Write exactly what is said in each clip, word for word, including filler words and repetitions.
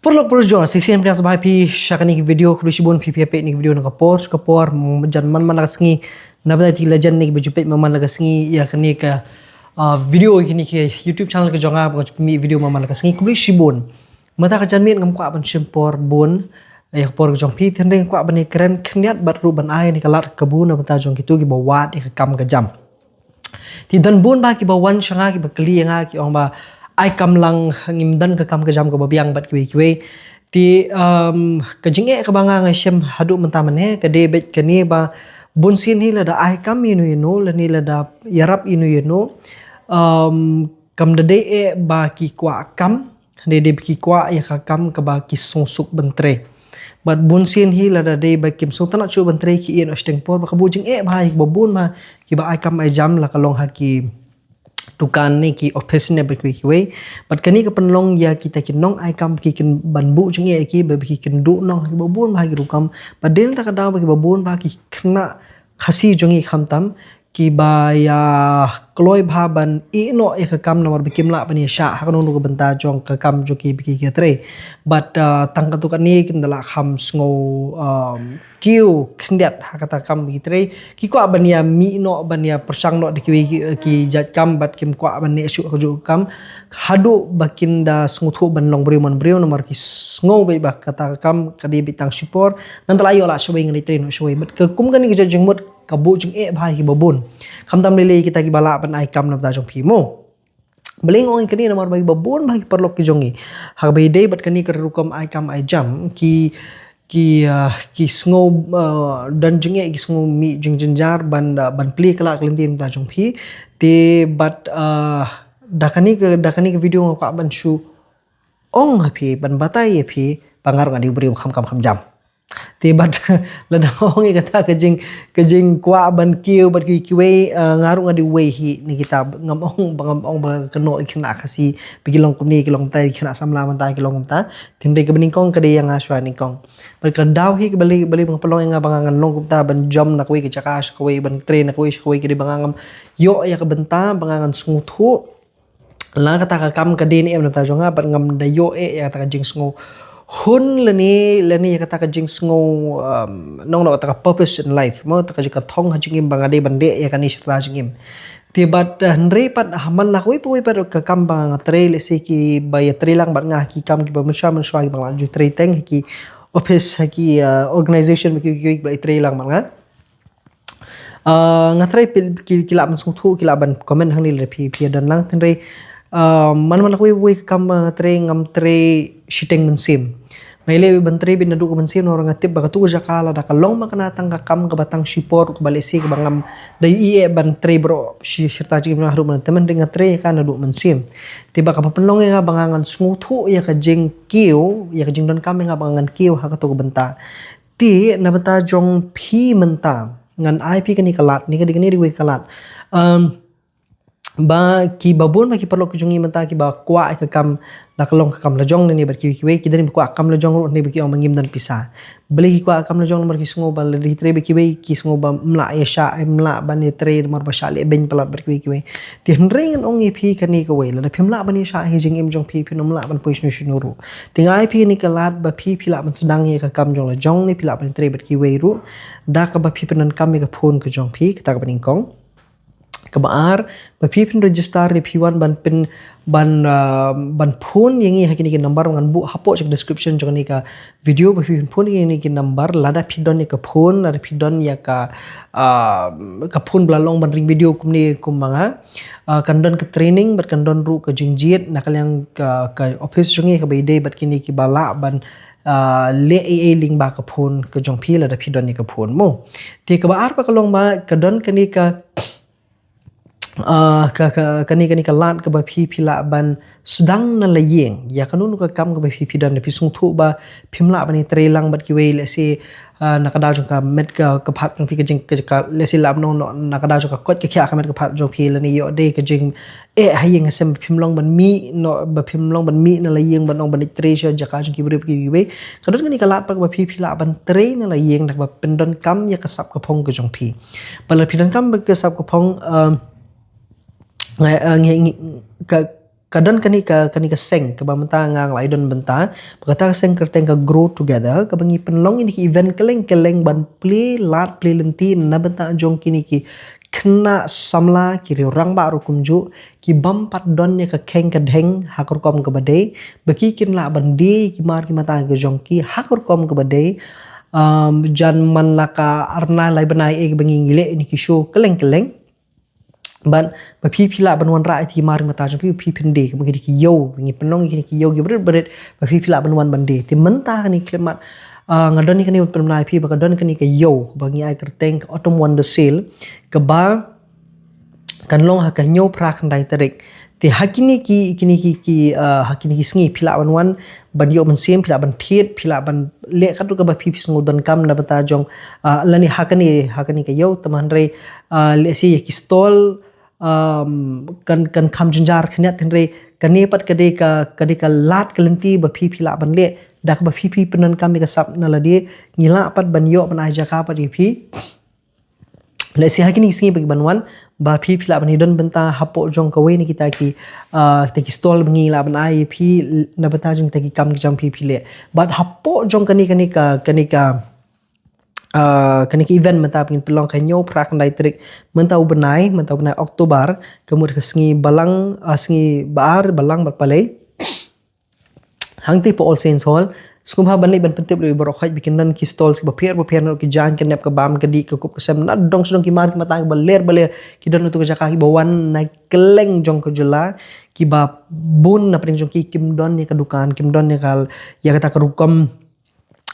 Paralok parajor, shisien pdiang sngewbha ïa phi sha kane ka video. Khublei shibun phi phi ïa peit ïa kane ka video na ka por sha ka por, mm, jan man man la ka sngi. Naba ïa phi la jan ïa ka ba ju peit man man la ka sngi ïa kane ka, ah, video ïa kane ka YouTube channel ka jong nga, ba nga ju pynmih video man man la ka sngi. Khublei shibun. Mynta ka janmiet ngam kwah ban shim por bun ïa ka por ka jong phi, hynrei nga kwah ban ïakren khyndiat bad ruh ban ai ïa kane ka lad ka kabu na bynta jong kito kiba wad ïa ka kam ka jam. Te don bun bah kiba wan sha nga kiba kylli ïa nga, ki ong ba ai kam lang, ngim don ka kam ka jam kaba biang bad kiwei kiwei. Te, um, ka jingeh kaba nga nga shem haduh mynta mynne ka dei beit kane ba bun sien hi lada ai kam ïano ïano lane lada ïarap ïano ïano, um, kam da dei eh ba ki kwah kam, hynrei dei ba ki kwah ïa ka kam kaba ki sngewsuk ban trei. Bad bun sien hi lada dei ba kim sngewtynnat shuh ban trei, ki ïeh noh shiteng por. Ba ka buh jingeh bah ïa kiba bun bah kiba ai kam ai jam, la ka long ha ki dukan ne ki office ne bad kiwei kiwei. Bad kane ka pynlong ïa kita ki nong ai kam ki kynban buh jingeh ïa ki, ba ki kynduh noh ha kiba bun bah ki rukom. Bad dei na kata ka daw ba kiba bun bah ki khynnah Khasi jong ngi khamtam kiba ïa kloi bah ban ïeh noh ïa ka kam namar ba kim lah ban ïa shah ha kano kano ka bynta jong ka kam jong ki ba ki ïa trei. Bad, ah, tang katto katne kin da lah kham sngew, um, kiew khyndiat ha kata ka kam ba ki trei. Ki kwah ban ïa mih noh, ban ïa pyrshang noh da kiwei ki, ki jait kam, bad kim kwah ban neh shuh ha kajuh ka kam haduh ba kin da sngewthuh ban long briew man briew namar ki sngew beit ba kata ka kam ka dei beit tang shipor. Ngan da lah ïoh lad shawei, ngan da trei noh shawei. Bad ka kum kane ka jait jingmut ka buh jingeh bah ïa kiba bun, khamtam lei lei kita kiba lah ban ai kam na bynta jong phi mo. Balei nga ong ïa kane? Namar ba kiba bun bah ki paralok ki jong ngi, ha kaba ïadei bad kane ka rukom ai kam ai jam, ki, ki, ah, ki sngew, ah, don jingeh, ki sngew mih jingjynjar ban, ah, ban plie ka lad ka lynti na bynta jong phi. Te bad, ah, da kane ka, da kane ka video nga kwah ban shu ong ha phi, ban batai ïa phi ba nga ruh nga dei u briew kham kam kham jam. Te bad lada nga ong ïa kata ka jing, ka jingkwah ban kiew bad kiwei kiwei, ah, nga ruh nga dei uwei hi na kita. Ngam ong ba, ngam ong ba kano ki khynnah Khasi ba ki long kumne, ki long kumta, ki khynnah samla mynta ki long kumta. Hynrei kaba nyngkong ka dei ïa nga shuwa nyngkong. Bad ka daw hi kaba lei, balei ba nga pynlong ïa nga ba nga ngan long kumta, ban jam na kawei ka jaka sha kawei, ban trei na kawei sha kawei, ka dei ba nga ngam ïoh ïa ka bynta ba nga ngan sngewthuh la kata ka kam ka dei ne em na bynta jong nga, bad ngam da ïoh eh ïa kata ka jingsngew hun lane, lane ïa kata ka jingsngew, um, nong nong kata ka purpose in life mo, kata ka jing, ka thong ha jingim ba nga dei ban dei ïa kane shirta jingim. Te bad, eh, hynrei pat ha man na kawei pa kawei pat ka kam ba nga trei, lehse kiba ïa trei lang bad nga ha ki kam kiba mynshuwa mynshuwa kiba nga la ju trei teng ha ki office, ha ki, eh, organization ba ki, ki, kiba ïa trei lang bad nga. Ah, nga trei pil-, ki, ki lah ban sngewthuh, ki lah ban comment hangne lada phi, phi ïa don lang. Hynrei, ah, man man la kawei kawei ka kam, ah, nga trei, ngam trei shiteng mynsiem. Nga ïaleh ban trei beit naduh ka mynsiem namar nga tip ba katto ka jaka lada ka long ma kane tang ka kam kaba tang shipor, kaba lehse kaba ngam da ïohi eh ban trei baroh shi, shirta jingim jong nga haduh mynta, hynrei nga trei ïa ka naduh mynsiem. Te ba kaba pynlong ïa nga ba nga ngan sngewthuh ïa ka jingkiew, ïa ka jingdonkam ïa nga ba nga ngan kiew ha katto ka bynta. Te na bynta jong phi mynta, ngan ai phi kane ka lad, ne ka dei, kane dei kawei ka lad. Um, ba kiba bun bah ki paralok ki jong ngi mynta kiba kwah ïa ka kam, la ka long ka kam lajong ne, ne bad kiwei kiwei, ki don ba kwah kam lajong ruh ne ba ki ong ba ngim don pisa. Balei ki kwah kam lajong? Namar ki sngew ba lada ki trei bad kiwei ki sngew ba ym lah ïa shah, ym lah ban ïa trei namar ba shah leh beiñ palat bad kiwei kiwei. Te hynrei ngan ong ïa phi kane kawei, lada phim lah ban ïa shah ha ka jingim jong phi, phin ym lah ban poi shano shano ruh. Te nga ai phi kane ka lad ba phi, phi lah ban sdang ïa ka kam jong lajong ne phi lah ban trei bad kiwei ruh da kaba phi pyndonkam ïa ka phone ka jong phi, kata kaba nyngkong. Kaba ar, ba phi phin register ne phi wan ban pyn, ban, ah, ban phone ïa ngi ha kine ki number ngan buh hapoh sha ka description jong kane ka video, ba phi phin phone ïa kine ki number lada phi don ïa ka phone, lada phi don ïa ka, ah, ka phone ba la long ban ring video kumne kum ma nga. Ah, kan don ka training bad kan don ruh ka jingjied na ka liang ka, ka office jong ngi kaba ïadei bad kine kiba lah ban, ah, leh ei ei lyngba ka phone ka jong phi lada phi don ïa ka phone mo. Te kaba ar pat ka long ba ka don kane ka, ah, ka, ka, kane, kane ka lad kaba phi, phi lah ban sdang na la ïing ïa kano kano ka kam kaba phi, phi don, phi sngewthuh ba phim lah ban ïa trei lang bad kiwei, lehse, ah, na ka daw jong ka met ka, ka phad jong phi, ka jing, ka, ka, lehse lah ban ong na ka daw jong ka koit ka khiah ka met ka phad jong phi, lane ïoh dei ka jing eh ha ïing ha sem, ba phim long ban mih noh, ba phim long ban mih na la ïing ban ong ban leit trei sha jaka jong ki briew ki, kiwei. Ka don kane ka lad pat kaba phi, phi lah ban trei na la ïing da kaba pyndonkam ïa ka sap ka phong ka jong phi. Ba la phi donkam ïa ka sap ka phong, um, ngi, uh, ngi, ngi, ka, ka don kane ka, kane ka seng kaba mynta nga la ïadon bynta, ba kata ka seng kyrteng ka Grow Together, kaba ngi pynlong ïa kine ki event kylleng kylleng ban plie lad plie lynti na bynta jong kine ki khynnah samla, ki riew rangbah ruh kumjuh, ki bym pat don ïa ka kheng ka dheng ha ka rukom kaba dei, ba ki kin lah ban die ki mar ki mata ki jong ki ha ka rukom kaba dei. Um, jan man la ka ar bnai lai bnai eh ba ngi ngi leh ïa kine ki show kylleng kylleng. Bad ba phi phi lah ban wanrah ïa ki mar ki mata jong phi, phi phin die, kaba ngi die ki ïew, ngi pynlong ïa kine ki ïew ki barit barit, ba phi phi lah ban wan ban die. Te mynta kane khyllipmat, ah, nga don ïa kane ban pynbna ïa phi ba ka don kane ka ïew ba ngi ai kyrteng ka Autumn Wonder Sale, kaba kan long ha ka hynñiew phra khyndai tarik. Te ha kine ki, kine ki, ki, ah, ha kine ki sngi phi lah ban wan ban ïoh mynsiem, phi lah ban thied, phi lah ban leh katto kaba phi phi sngew donkam na bynta jong, ah, lane ha kane, ha kane ka ïew, tangba hynrei, ah, lehse ïa ki stall, um, kan, kan kham jynjar khyndiat, hynrei kane pat ka dei ka, ka dei ka lad ka lynti ba phi phi lah ban leh da kaba phi phi pyndonkam ïa ka sap na lade. Ngi lah pat ban ïoh ban ai jaka pat ïa phi. Lehse ha kine ki sngi ba ki ban wan, ba phi phi lah ban ïadon bynta hapoh jong kawei na kita ki, ah, kita ki stall ba ngi lah ban ai ïa phi na bynta jong kita ki kam ki jam phi phi leh. Bad hapoh jong kane, kane ka, kane ka, ah, kane ka event mynta ba ngin pynlong ka hynñiew phra khyndai tarik mynta u bnai, mynta u bnai October, ka mut ka sngi Balang, ah, sngi Ba-ar, Balang bad Palei. Hangtei pa All Saints Hall, sngewbha ban leit ban pyntip ïa baroh khoit ba kin don ki stall kiba pher ba pher, na ki jaiñ, ka nep ka bam, ka dih ka kup ka sem, na dong sdong ki mar ki mata kiba ler ba ler, ki don na tu ka jaka, kiba wan na kylleng jong ka jylla, kiba bun na pdeng jong ki kim don ïa ka dukan, kim don ïa ka, ïa kata ka rukom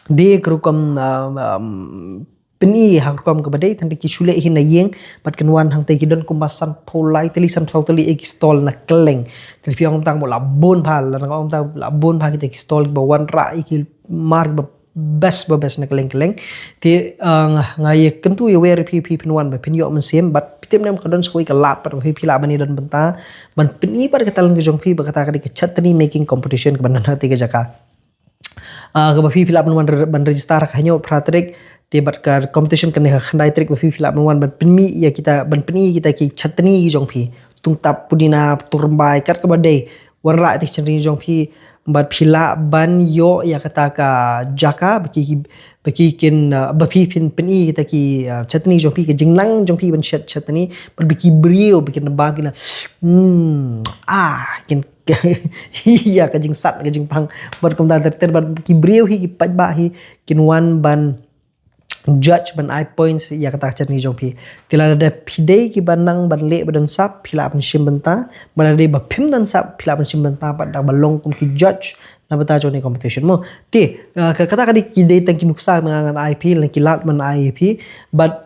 die, ka rukom, um, um, pyni ha ka rukom kaba dei, tang ki shu leh hi na ïing, bad kin wan hangtei, ki don kumba sanphew lai tylli, sanphew saw tylli ïa ki stall na kylleng. Te phi ong tang mo la bun bha, la nga ong tang la bun bha kita ki stall kiba wanrah ïa ki mar ba best ba best na kylleng kylleng. Te, uh, nga, nga ïakyntu ïawer ïa phi, phi phin wan ba phin ïoh mynsiem, bad phi tip ne em ka don sa kawei ka lad pat ba phi phi lah ban ïadon bynta ban pyni pat ka talent ka jong phi, ba kata ka dei ka chutney making competition kaba don ha kata ka jaka. Ah, kaba phi phi lah ban wan re-, ban register ha ka hynñiew phra tarik, te bad ka competition kane ha khyndai tarik ba phi phi lah ban wan ban pynmih ïa kita, ban pyni ïa kita ki chutney ki jong phi. Tungtap, pudina, tyrbai, kat kaba dei. Wanrah ïa kita ki chutney jong phi, bad phi lah ban ïoh ïa kata ka jaka ba ki, ki, ba ki kin, ah, ba phi phin pyni ïa kita ki, ah, chutney jong phi, ka jingnang jong phi ban shet chutney, bad ba ki briew ba kin bam kin, hmm, ah, kin ïa ka jingsat ka jingpang. Bad kumta ter ter, bad ki briew hi, ki paidbah hi, kin wan ban judge, ban ai points ïa kata ka chutney jong phi. Te lada phi dei kiba nang ban leh ba don sap, phi lah ban shim bynta. Bad lada dei ba phim don sap, phi lah ban shim bynta pat da ba long kum ki judge na bynta jong kane ka competition mo. Te, uh, ka, kata ka dei, ki dei tang ki nuksa ba nga ngan ai phi, lane ki lad ban ai phi. Bad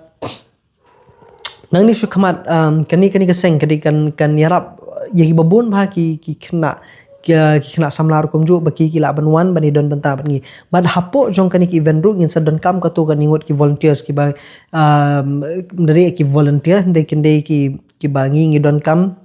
nangne shu khmat, um, kane, kane ka seng ka dei kan, kan ïarap ïa kiba bun bha ki, ki khynnah, ki, ki khynnah samla ruh kumjuh, ba ki, ki lah ban wan ban ïadon bynta bad ngi. Bad hapoh jong kane ka event ruh ngin sa donkam katto katne ngut ki volunteers kiba, um, dei ki volunteer, dei kin dei ki, kiba ngi, ngi donkam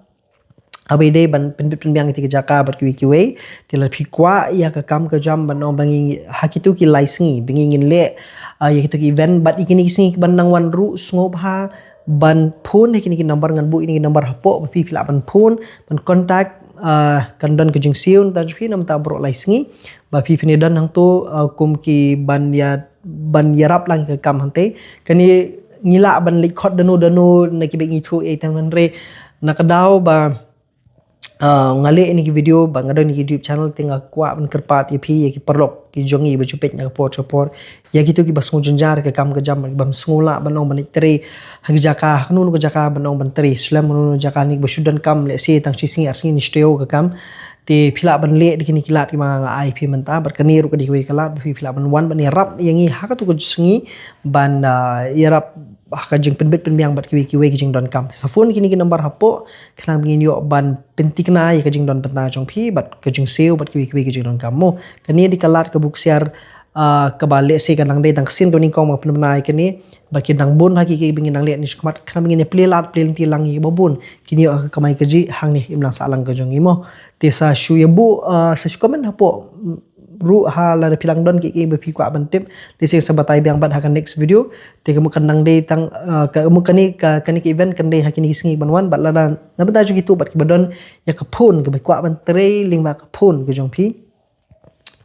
haba ïadei ban pynbit pynbiang ïa kita ki jaka bad kiwei kiwei. Te lada phi kwah ïa ka kam ka jam ban ong ba ngi, ha kito ki lai sngi ba ngi ngin leh, ah, ïa kito ki event, bad ïa kine ki sngi kiban nang wan ruh, sngewbha ban phone ha kine ki number, ngan buh ïa kine ki number hapoh, ba phi phi lah ban phone, ban contact, ah, kan don ka jingsiew na bynta jong phi na bynta baroh lai sngi. Ba phi phin ïadon hangto, ah, kum kiban ïa, ban ïarap lang ïa ka kam hangtei. Kane ngi lah ban leit khot dano dano na kiba ngi thuh ïa i, tang hynrei na ka daw ba, ah, nga leh ïa kine ki video, ba nga don ïa ki YouTube channel, te nga kwah ban kyrpad ïa phi, ïa ki paralok ki jong ngi ba ju peit na ka por sha ka por, ïa kito kiba sngew jynjar ïa ka kam ka jam, bym sngew lah ban ong ban leit trei ha ki jaka, ha kano kano ka jaka ban ong ban trei, slem kano kano ka jaka, ne ba shu donkam lehse tang shi sngi ar sngi ne shu taïew ka kam. Te phi lah ban leh da kine ki lad kiba nga ai phi mynta, bad kane ruh ka dei kawei ka lad ba phi phi lah ban wan ban ïarap ïa ngi ha kato ka sngi, ban, ah, ïarap ha ka jingpynbit pynbiang bad kiwei kiwei ki jingdonkam. Te sa phone kine ki number hapoh, khnang ba ngin ïoh ban pynthikna ïa ka jingdon bynta jong phi bad ka jingsiew bad kiwei kiwei ki jingdonkam mo. Kane dei ka lad kaba ksiar, ah, kaba lehse ka nang dei tang ka sien kaba nyngkong ba nga pynbna ïa kane. Bad ki dang bun bha ki, kiba ngin nang leh ne sha khmat, khnang ba ngin ïa plie lad plie lynti lang ïa kiba bun kin ïoh ka kamai kajih hangne imlang sahlang ka jong ngi mo. Te sa shu ïa buh, ah, sa shu comment hapoh, mm, ruh ha lada phi lang don ki ki ba phi kwah ban tip. Lehse sa batai biang bad ha ka next video. Te ka mut kan dang dei tang, uh, ka mut kane ka, kane ka event kan dei ha kine ki sngi ban wan bad lada na bynta jong kitu bad ki ba don ïa ka phone ki ba kwah ban trei lyngba ka phone ka jong phi.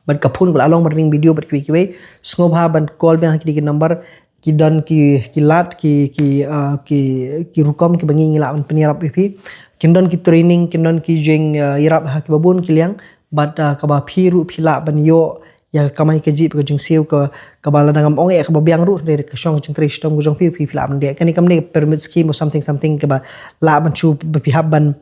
Bad ka phone ka la long ban ring video bad kiwei kiwei. Sngewbha ban call biang ha kine ki number. Ki don ki, ki lad, ki, ki, uh, ki, ki rukom ki ba ngi ngi lah ban pynïarap ïa phi. Kin don ki training, kin don ki jing, uh, ïarap ha ki ba bun ki liang. Bad, uh, ka ba phi ruh phi lah ban ïoh ïa ka kamai kajih ka jingsiew ka, ka ba lada ngam ong ïa ka ba biang ruh, re ka shong jingtrei shitom ka jong phi, phi phi lah ban dei. Kane kam dei pyramid scheme or something something ka ba lah ban shu ba phi hap ban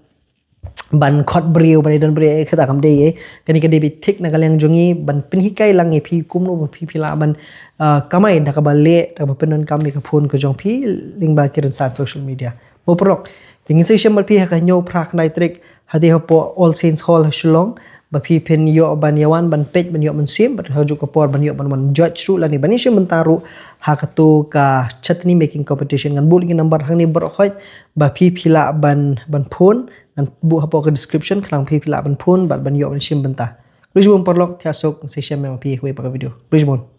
ban khot briew, ban don briew, kata kam dei. Kane ka dei ba thik na ka liang jong ngi ban pynhikai lang ïa phi kumno ba phi phi lah ban, uh, kamai da ka ba leh, da ka ba pyndonkam ïa ka phone ka jong phi lyngba ki rynsan social media. Mo paralok, te ngin sa ïashem bad phi ha ka hynñiew phra khyndai tarik, ha te hapoh All Saints Hall ha Shillong, ba phi phin ïoh ban ïawan ban peit, ban ïoh mynsiem, bad ha juk ka por ban ïoh ban wan judge ruh lane ban ïashim bynta ruh ha katu ka chutney making competition. Ngan buh link number hangne baroh khoit ba phi phi lah ban, ban phone, ngan buh hapoh ka description khnang phi phi lah ban phone bad ban ïoh ban shim bynta. Khublei shibun paralok, thiah suk, ngin sa ïashem biang bad phi ha kawei pat ka video. Khublei shibun.